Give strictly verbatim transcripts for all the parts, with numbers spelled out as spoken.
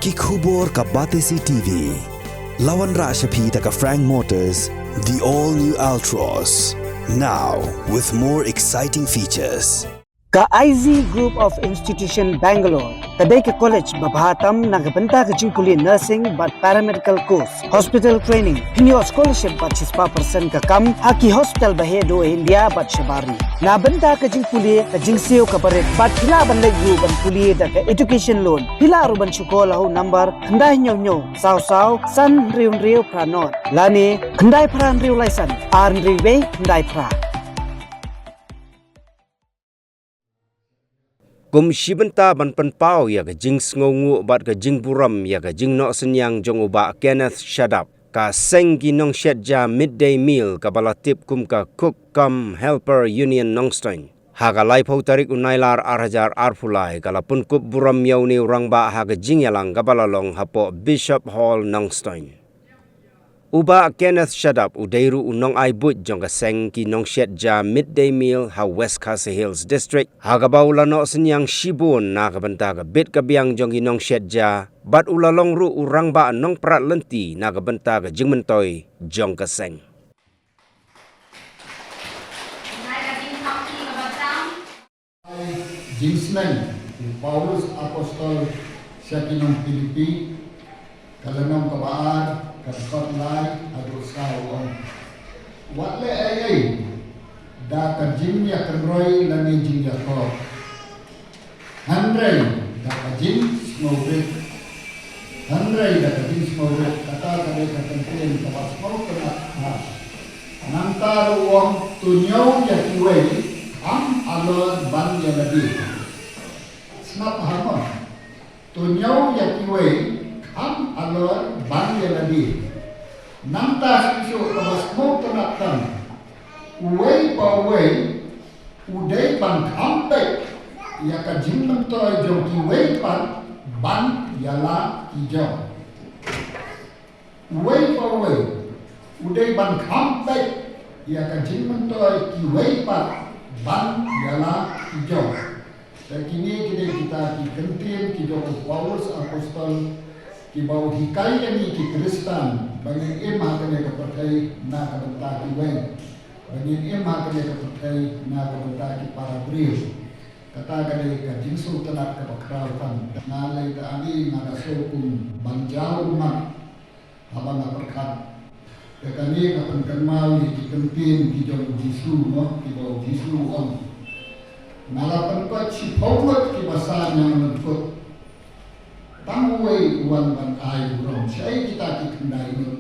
Ki khubor ka Batesi T V. La wanrah sha phi da ka Frank Motors, the all new Altroz. Now with more exciting features. Ka I Z Group of Institution Bangalore ka dei ka college ba bha tam na ka bynta ka jingpule nursing bad paramedical course, hospital training, pynïoh scholarship bad shispah percent ka kam ha ki hospital ba heh duh India bad shabar ri. Na bynta ka jingpule, ka jingsiew ka barit bad phi lah ban leit ruh ban pule da ka education loan. Phi lah ruh ban shu call ha u number khyndai hynñiew hynñiew saw saw san hynriew hynriew phra nod lane khyndai phra hynriew lai san ar hynriew wei khyndai phra. Kum shi bynta ban pynpaw ïa ka jingsngewnguh bad ka jingburom ïa ka jingnoh synñiang jong u Bah Kenneth Shadap, ka seng ki nongshetja midday meal kaba la tip kum ka Cook cum Helper Union Nongstoiñ, ha ka laiphew tarik u Nailar ar hajar arphew lai, ka la pynkup burom ïa une u rangbah ha ka jingïalang kaba la long hapoh Bishop Hall Nongstoiñ. U Bah Kenneth Shadap u dei ruh u nongai buit jong ka seng ki nongshetja midday meal ha West Khasi Hills District, ha kaba u la noh synñiang shibun na ka bynta ka bit ka biang jong ki nongshetja bad u la long ruh u rangbah nongprat lynti na ka bynta ka jingmyntoi jong ka seng. Jingsneng u Paulus Apostol sha ki nong Philippi, ka lynnong kaba ar, ka dkhot lai haduh saw, u ong: Wat leh ei ei da ka jingïakynroi lane jingïakop, hynrei da ka jingsngewrit. Hynrei da ka jingsngewrit, kata ka dei ka kyntien kaba sngewtynnat bha. Nangta ruh u ong: To ñiew ïa kiwei, kham halor ban ïa lade. Sngap bha mo. To ñiew ïa kiwei, kham halor ban ïa lade. Nangta shisha kaba sngewtynnat tam, uwei pa uwei u dei ban kham beit ïa ka jingmyntoi jong kiwei pat ban ïa la ki jong. Uwei pa uwei u dei ban kham beit ïa ka jingmyntoi kiwei pat ban ïa la ki jong. Te kine ki dei kita ki kyntien ki jong u Paulus Apostol kiba u hikai ïa ngi ki Khristan ba ngin im ha kane ka pyrthei na ka bynta kiwei. Ba ngin im ha kane ka pyrthei na ka bynta ki para briew. Kata ka dei ka jingsngewtynnat kaba khraw tam. Nga lei ta ani nga da sngewkum ban jaw ummat haba nga pyrkhat. Te kane ka pynkynmaw ïa ki kyntien ki jong u Jisu mo, kiba u Jisu u ong: Nga la pynkoit shiphew ngut kiba sah ñianglyngkut, tang uwei u wan ban ai burom. Shaei kita ki khyndai ngut?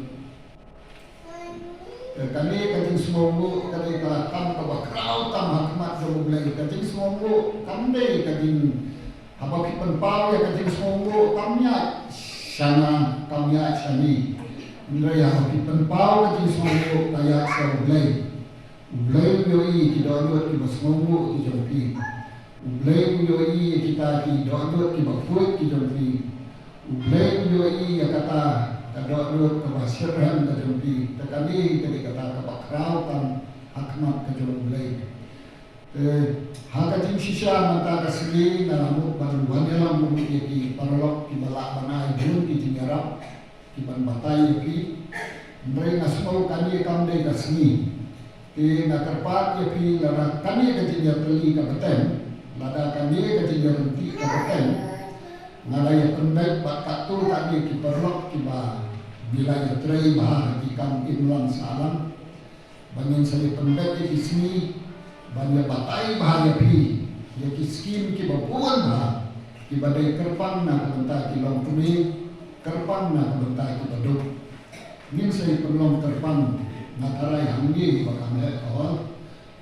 Te kane ka jingsngewnguh ka dei ka kam kaba khraw tam ha khmat jong U Blei. Ka jingsngewnguh kam dei ka jing, haba phi pynpaw ïa ka jingsngewnguh kam ïaid sha nga, kam ïaid sha ngi. Hynrei haba phi pynpaw ka jingsngewnguh ka ïaid sha U Blei. U Blei u ïohi ïa ki dohnud kiba sngewnguh ki jong phi. U Blei u ïohi ïa kita ki dohnud kiba khuid ki jong phi. U Blei u ïohi ïa kata ka dohnud kaba shitrhem ka jong phi. Te kane ka dei kata kaba khraw tam ha khmat ka jong U Blei. Te ha ka jingshisha mynta ka sngi nga la mut ban wan ïalam ruh ïa ki paralok kiba lah ban ai bun ki jingïarap ki ban batai ïa phi. Hynrei nga sngew kane kam dei ka sngi. Te nga kyrpad ïa phi, lada kane ka jingïatylli ka bteng, lada kane ka jingïaryntih ka bteng, nga la ïa pynbeit bad katto katne ki paralok kiba ngi la ïatrei bha ha ki kam imlang sahlang. Ba ngin sa ïa pynbeit ïa ki sngi ban ïa batai bha ïa phi ïa ki skim kiba bun bha kiba dei kyrpang na ka bynta ki longkmie, kyrpang na ka bynta kiba duk. Ngin sa ïa pynlong kyrpang, nga tharai hangne ba kam heh ka hor.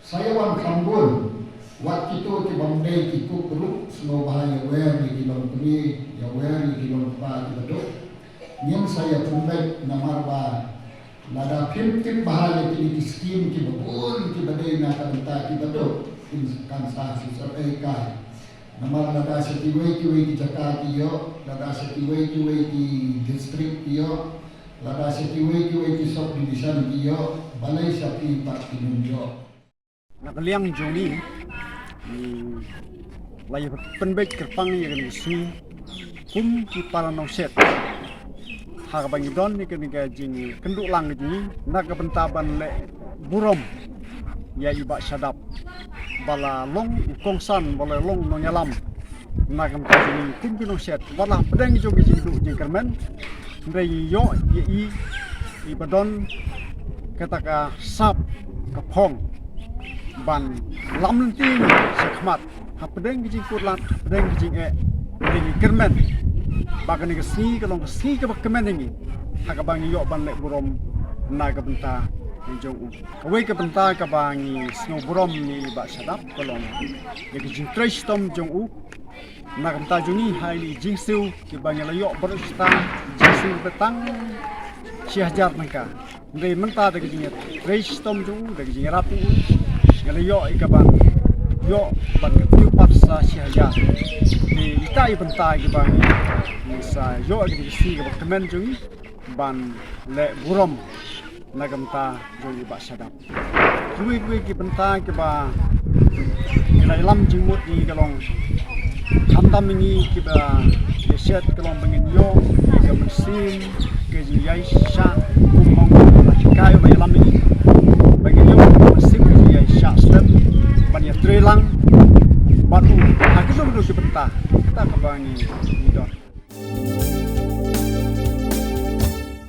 Sa ïa wan kham bun, wat kito kibym dei ki cook ruh sngewbha ïa wer ïa ki longkmie, ïa wer ïa ki longkpa kiba duk. Ngin sa ïa pynbeit namar ba lada phim tip bha ïa kine ki skim kiba bun kiba dei na ka bynta kiba duk, phin kan sa shisha ei kai. Namar lada sha kiwei kiwei ki jaka ki ïoh, lada sha kiwei kiwei ki district ki ïoh, lada sha kiwei kiwei ki sub division ki ïoh, balei sha phi pat phim ïoh? Na ka liang jong ngi, ngi la ïa pynbeit kyrpang ïa kane ka sngi. kum ki para nongsiej. Ha kaba ngi don ïa kane ka jingkynduh lang ka jong ngi na ka bynta ban leh burom ïa i Bah Shadap ba la long u kongsan, ba la long nongïalam na ka bynta jong ngi kum ki nongsiej, wat la hapdeng jong ki jingduh jingkyrmen. Hynrei ngi ïoh ïa i, i ba don kata ka sap ka phong ban lam lynti ngi sha khmat hapdeng ki jingkut lad, hapdeng ki jingeh, hapdeng ki kyrmen. Ba kane ka sngi ka long ka sngi kaba kmen ïa ngi ha kaba ngi ïoh ban leh burom na ka bynta jong u. Kawei ka bynta kaba ngi sngew burom ïa i Bah Shadap ka long ïa ka jingtrei shitom jong u na ka bynta jong ngi ha ine i jingsiew kiba ngi la ïoh baroh shi tang, jingsiew ba tang shi hajar tyngka. Hynrei mynta da ka jingtrei shitom jong u, da ka jingïarap jong u, ngi la ïoh ïa kaban ïoh ban kyntiew pat sa shi hajar. Te ita i bynta kiba ngi sa ïoh ïa ka jingsiew kaba kmen jong ngi ban leh burom na ka bynta jong i Bah Shadap. Kiwei kiwei ki bynta kiba ngi la ïalam jingmut ïa ngi ka long khamtam ïa ngi kiba ïa shet ka long ba ngin ïoh ïa ka mynsiem ka jingïaishah kum ong ba ki kai ba ïalam ïa ngi ba ngin ïoh ïa ka mynsiem ka jingïaishah slem ban ïatrei lang bad u ha kito kito ki bynta kata kaba ngi ngi don.